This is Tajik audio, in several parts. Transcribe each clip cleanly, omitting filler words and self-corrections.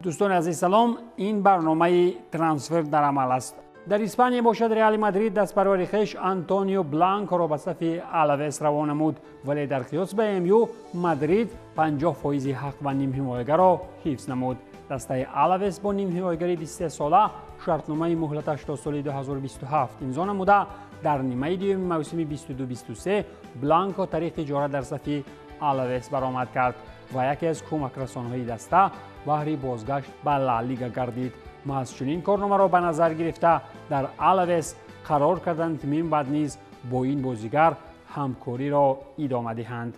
Дӯстони азиз, салом. Ин барномаи трансфер дар амал аст. Дар Испания бошад, Реали Мадрид дастпарвари хеш Антонио Бланкоро ба сафи Алавес равон намуд, вале дар қиёс ба МЮ Мадрид 50% ҳақ ва нимҳимоягаро ҳифз намуд. Дастаи Алавес бо нимҳимоягари 23 сола шартномаи муҳлаташ то соли 2027 имзо намуда, дар нимаи дуюми мавсими 22-23 Бланко тариқи иҷора дар сафи Алавес баромад кард ва яке аз кӯмакрасонҳои даста баҳри бозгашт ба Ла Лига гардид. Маҳз чунин корномаро ба назар гирифта, дар Алавес қарор карданд, ки минбаъд низ бо ин бозигар ҳамкориро идома диҳанд.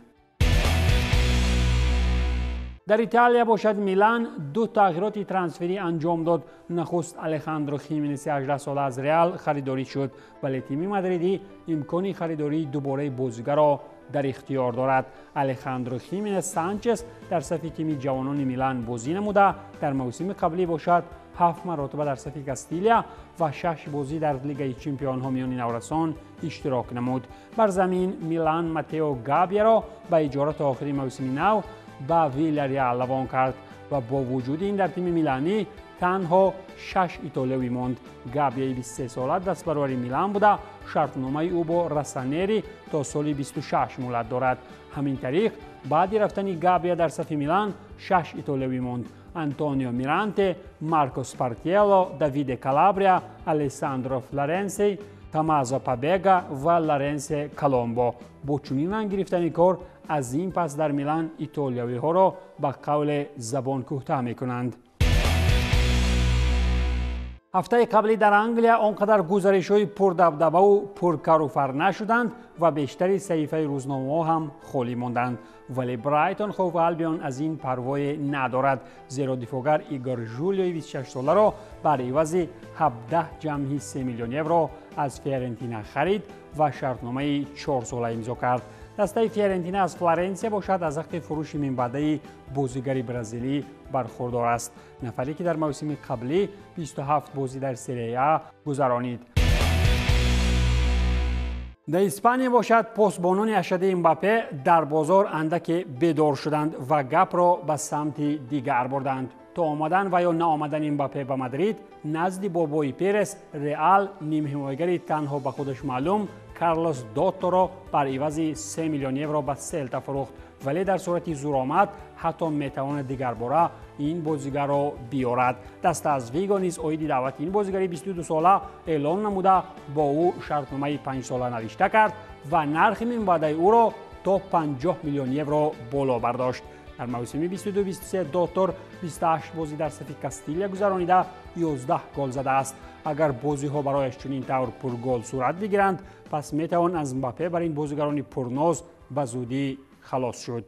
Дар Италия бошад, Милан ду тағйироти трансферӣ анҷом дод. Нахуст Алехандро Хименеси 18 сола аз Реал харидорӣ шуд, вале тими мадридӣ имкони харидории дубораи бозигарро дар ихтиёр дорад. Алехандро Хименес Санчес дар сафи тими ҷавонони Милан бозӣ намуда, дар мавсими қаблӣ бошад, ҳафт маротиба дар сафи Кастилия ва шаш бозӣ дар Лигаи чемпионҳо миёни наврасон иштирок намуд. Бар замин Милан Матео Габияро ба иҷора то охири мавсими нав ба Вилареал равон кард ва бо вуҷуди ин дар тими миланӣ танҳо шаш итолиёвӣ монд. Габияи 23 сола дастбарвари Милан буда, шартномаи ӯ бо россонери то соли 26 муҳлат дорад. Ҳамин тариқ, баъди рафтани Габия дар сафи Милан шаш итолиёвӣ монд: Антонио Миранте, Марко Спартиело, Давиде Калабрия, Алессандро Флоренсей, Тамазо Пабега ва Лоренсе Коломбо. Бо чунин ранг гирифтани кор, аз ин пас дар Милан итолиёвиҳоро ба қавле забон кӯҳта мекунанд. Ҳафтаи қаблӣ дар Англия он қадар гузаришҳои пурдабдабаву пуркаруфар нашуданд ва бештари саҳифаи рӯзномаҳо ҳам холӣ монданд, вале Брайтон Хоув Албион аз ин парвое надорад, зеро дифоъгар Игор Жулиои 26-соларо бар ивази 17,3 миллион евро аз Фиорентина харид ва шартномаи 4 сола имзо кард. Дастаи Фиорентина аз Флоренсия бошад, аз ҳаққи фурӯши минбаъдаи бозигари бразилӣ бархурдор аст, нафаре ки дар мавсими қаблӣ 27 бозӣ дар Серия А гузаронид. Дар Испания бошад, посбонони ашадии Мбапе дар бозор андаке бедор шуданд ва гапро ба самти дигар бурданд. То омадан ва ё наомадани Мбапе ба Мадрид, назди бобои Перес Реал нимҳимоягари танҳо ба худаш маълум Карлос Дотторо бар ивази 3 миллион евро ба Селта фурӯхт, вале дар сурати зуромад ҳатто метавонад дигарбора ин бозигарро биёрад. Даста аз Виго низ оиди даъвати ин бозигари 22 сола эълон намуда, бо ӯ шартномаи 5 сола навишта кард ва нархи минбаъдаи ӯро то 50 миллион евро боло бардошт. Дар мавсими 22-23 Доттор 28 бозӣ дар сафи Кастилия гузаронида, 11 гол задааст. Агар бозиҳо барояш чунин тавр пургол сурат бигиранд, пас метавон аз Мбапе бар ин бозигарони пурноз ба зудӣ халос шуд.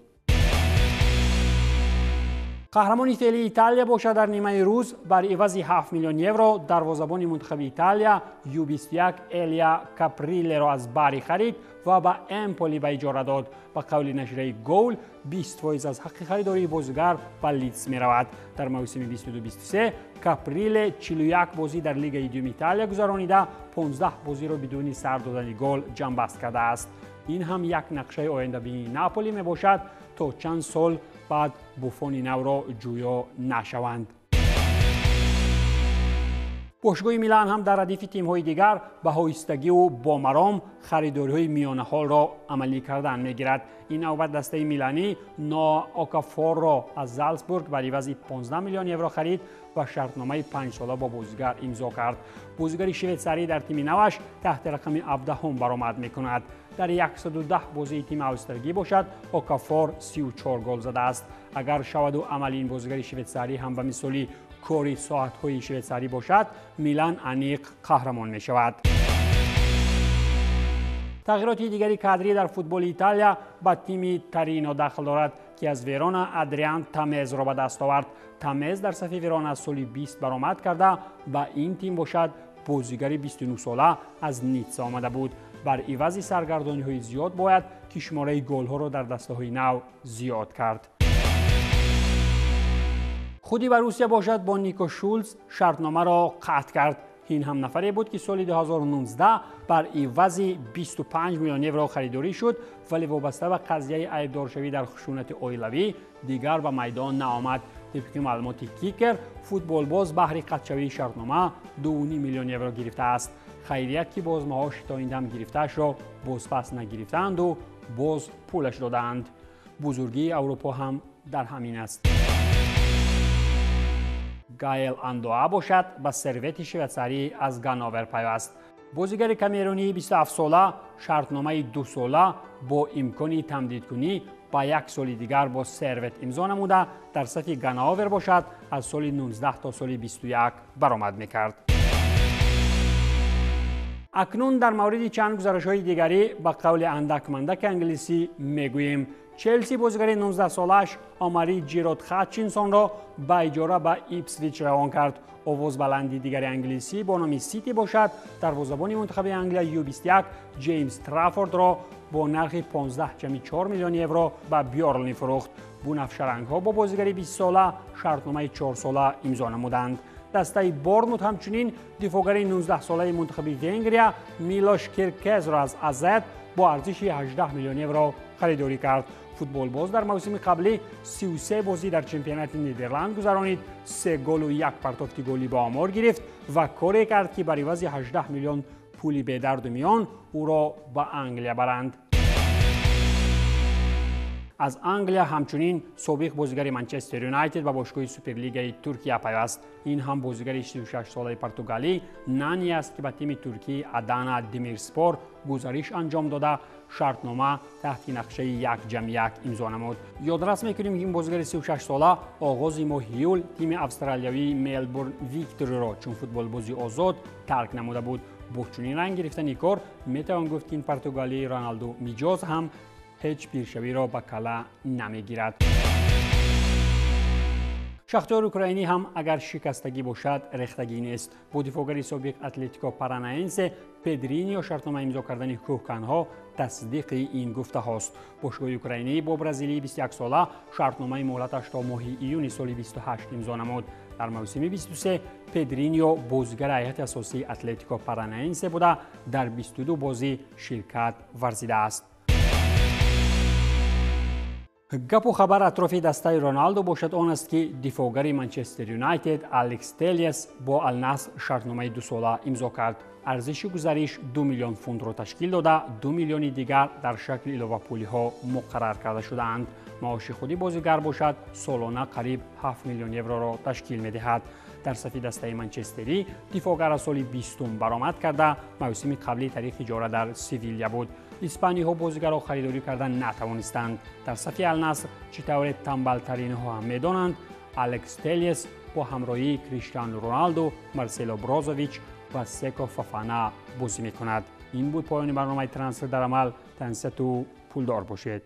Қаҳрамони феълии Италия бошад, дар нимаи рӯз бар ивази 7 миллион евро дарвозабони мунтахаби Италия Ю21 Элия Каприлеро аз Бари харид ва ба Эмполи ба иҷора дод. Ба қавли нашрияи Гол, 20% аз ҳаққи харидории бозигар ба Лидс меравад. Дар мавсими 22-23 Каприле 41 бозӣ дар Лигаи дуюми Италия гузаронида, 15 бозиро бидуни сар додани гол ҷамъбаст кардааст. Ин ҳам як нақшаи ояндабинии Наполи мебошад, то чанд сол баъд Буфони навро ҷӯё нашаванд. Бошгоҳи Милан ҳам дар радифи тимҳои дигар ба ҳоистагиву бо маром харидориҳои миёнаҳолро амалӣ кардан мегирад. Ин навбат дастаи миланӣ Ноа Окафорро аз Залцбург бар ивази 15 миллион евро харид ва шартномаи 5 сола бо бозигар имзо кард. Бозигари швейтсарӣ дар тими наваш таҳти рақами 17-ум баромад мекунад. Дар 110 бозии тими австрагӣ бошад, Окафор 34 гол задааст. Агар шаваду амали ин бозигари швейтсарӣ ҳам ба мисоли кори соатҳои швейтсарӣ бошад, Милан аниқ қаҳрамон мешавад. Тағйироти дигари кадрӣ дар футболи Италия ба тими Торино дахл дорад, ки аз Верона Адриан Тамезро ба даст овард. Тамез дар сафи Верона аз соли 20 баромад карда, ба ин тим бошад, бозигари 29 сола аз Ницца омада буд. Бар ивази саргардониҳои зиёд бояд ки шумораи голҳоро дар дастаҳои нав зиёд кард. Худи Боруссия бошад, бо Нико Шулц шартномаро қатъ кард. Ин ҳам нафаре буд, ки соли 2019 бар ивази 25 миллион евро харидорӣ шуд, вале вобаста ба қазияи айбдоршавӣ дар хушунати оилавӣ дигар ба майдон наомад. Тибқи маълумоти Кикер, футболбоз баҳри қатъшавии шартнома 2,5 миллион евро гирифтааст. Хайрият ки боз маоши то ин дам гирифтаашро бозпас нагирифтаанду боз пулаш додаанд. Бузургии Аврупо ҳам дар ҳамин аст. Гаел Андоа бошад, ба Сервети швейтсарӣ аз Ганновер пайваст. Бозигари камерунии 27-сола шартномаи дусола бо имкони тамдидкунӣ ба як соли дигар бо Сервет имзо намуда, дар сафи Ганновер бошад, аз соли 19 то соли 21 баромад мекард. Акнун дар мавриди чанд гузаришҳои дигарӣ ба қавли андак-мандаки англисӣ мегӯем. Челси бозигари 19-солааш Омари Ҷирод Хатчинсонро ба иҷора ба Ипсвич равон кард. Овозбаланди дигари англисӣ бо номи Сити бошад, дарвозабони мунтахаби Англия Ю21 Ҷеймс Траффордро бо нархи 15,4 миллион евро ба Бёрнли фурӯхт. Бунафшарангҳо бо бозигари 20-сола шартномаи 4-сола имзо намуданд. Дастаи Борнмут ҳамчунин дифоъгари 19-солаи мунтахаби Венгрия Милош Киркезро аз Азет бо арзиши 18 миллион евро харидорӣ кард. Футболбоз дар мавсими қаблӣ 33 бозӣ дар чемпионати Нидерланд гузаронид, 3 голу 1 партофти голӣ ба омор гирифт ва коре кард, ки бар ивази 18 миллион пули бедарду миён ӯро ба Англия баранд. Аз Англия ҳамчунин собиқ бозигари Манчестер Юнайтед ба бошгоҳи Суперлигаи Туркия пайваст. Ин ҳам бозигари 36-солаи португалӣ Нани аст, ки ба тими туркии Адана Демирспор гузариш анҷом дода, шартнома таҳти нақшаи 1+1 имзо намуд. Ёдрас мекунем, ки ин бозигари 36-сола оғози моҳи июл тими австралиявии Мелбурн Викториро чун футболбози озод тарк намуда буд. Бо чунин ранг гирифтани кор метавон гуфт, ки ин португалии Роналду миҷоз ҳам ҳеҷ пиршавиро ба кала намегирад. Шахтёри украинӣ ҳам агар шикастагӣ бошад, рехтагӣ нест. Бо дифоъгари собиқ Атлетико Паранаенсе Педринио шартнома имзо кардани кӯҳканҳо тасдиқи ин гуфтаҳост. Бошгоҳи украинӣ бо бразилии 21-сола шартномаи муҳлаташ то моҳи июни соли 28 имзо намуд. Дар мавсими 23 Педринио бозигари ҳайати асосии Атлетико Паранаенсе буда, дар 22 бозӣ ширкат варзидааст. Гапу хабар атрофи дастаи Роналдо бошад он аст, ки дифоъгари Манчестер Юнайтед Алекс Телиас бо Алнаср шартномаи дусола имзо кард. Арзиши гузариш 2 миллион фунтро ташкил дода, 2 миллиони дигар дар шакли иловапулиҳо муқаррар карда шудаанд. Маоши худи бозигар бошад, солона қариб 7 миллион евроро ташкил медиҳад. Дар сафи дастаи манчестерӣ дифоъгар аз соли 20 баромад карда, мавсими қаблӣ тариқи иҷора дар Севиля буд. Испаниҳо бозигарро харидорӣ карда натавонистанд. Дар сафи Алнаср чӣ тавре тамбалтаринҳо ҳам медонанд, Алекс Телиес бо ҳамроҳии Криштиану Роналду, Марсело Брозович ва Секо Фафана бозӣ мекунад. Ин буд поёни барномаи Трансфер дар амал. Тансияту пулдор бошед.